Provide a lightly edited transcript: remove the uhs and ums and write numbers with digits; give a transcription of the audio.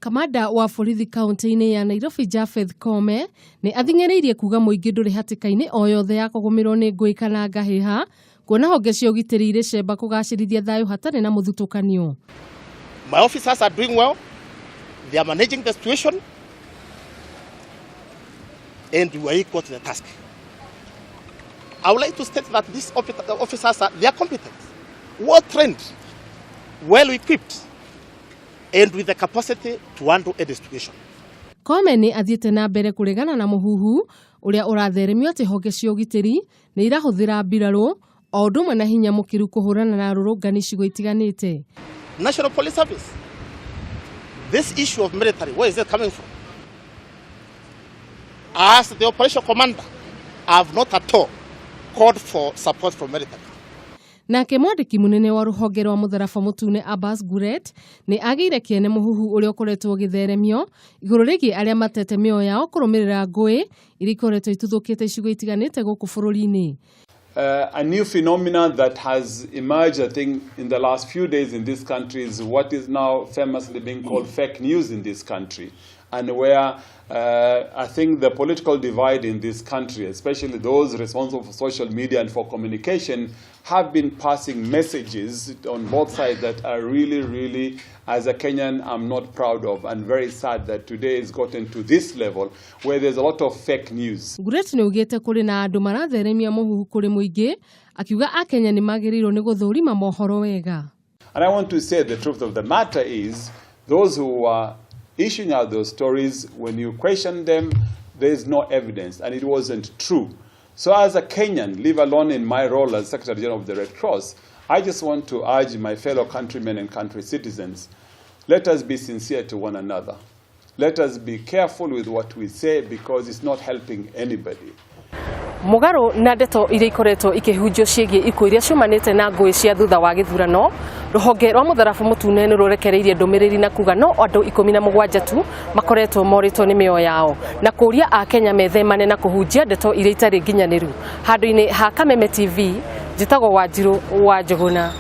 Kamanda wa borithi kaunti-inĩ ya Nairobi Japheth Koome nĩ athing'ĩrĩirie kuga mũingĩ ndũrĩ hatĩka-inĩ o yothe ya kũgũmĩrwo nĩ ngũĩ kana ngahĩha kuona honge cia ũgitĩri irĩ cemba kũgacĩrithia thayũ hatarĩ na mũthutũkanio. My officers are doing well. They are managing the situation and we are equal to the task. I would like to state that these officers are, they are competent, well trained, well equipped and with the capacity to handle any situation. Koome nĩ athiĩte na mbere kũregana na mũhuhu ũrĩa ũratheremio atĩ honge cia ũgitĩri nĩ irahũthĩra mbirarũ o ũndũ ũmwe na hinya mũkĩru kũhũrana na arũrũngani icigo itiganĩte. National Police Service. This issue of military, where is it coming from? As the operation commander, I have not at all called for support from military. Nake mwandĩki mũnene wa rũhonge rwa mũtharaba mũtune Abbas Guret nĩ agĩire kĩene mũhuhu ũrĩa ũkoretwo ũgĩtheremio igũrũ rĩgiĩ arĩa matete mĩoyo yao kũrũmĩrĩra ngũĩ iria ikoretwo ituthũkĩte icigo itiganĩte gũkũ bũrũri-inĩ. A new phenomenon that has emerged, I think, in the last few days in this country is what is now famously being called fake news in this country, and where I think the political divide in this country, especially those responsible for social media and for communication, have been passing messages on both sides that are really, really, as a Kenyan, I'm not proud of, and very sad that today it's gotten to this level where there's a lot of fake news. Guret nĩ augĩte kũrĩ na andũ maratheremia mũhuhu kũrĩ mũingĩ akiuga akenya nĩ magĩrĩirwo nĩ gũthũrima mohoro wega. And I want to say the truth of the matter is those who are issuing out those stories, when you question them, there is no evidence, and it wasn't true. So as a Kenyan, leave alone in my role as Secretary General of the Red Cross, I just want to urge my fellow countrymen and country citizens, let us be sincere to one another. Let us be careful with what we say because it's not helping anybody. Mũgarũ na ndeto iria ikoretwo ikĩhunjio ciĩgiĩ ikuũ iria ciumanĩte na ngũĩ cia thutha wa gĩthurano, rũhonge rwa mũtharaba mũtune nĩ rũrekereirie ndũmĩrĩri na kuga no andũ 17 tu makoretwo morĩtwo nĩ mĩoyo yao na kũria akenya methemane na kũhunjia ndeto iria itarĩ nginyanĩru. Handũ-inĩ ha Kameme TV, njĩtagwo Wanjirũ wa Njũgũna.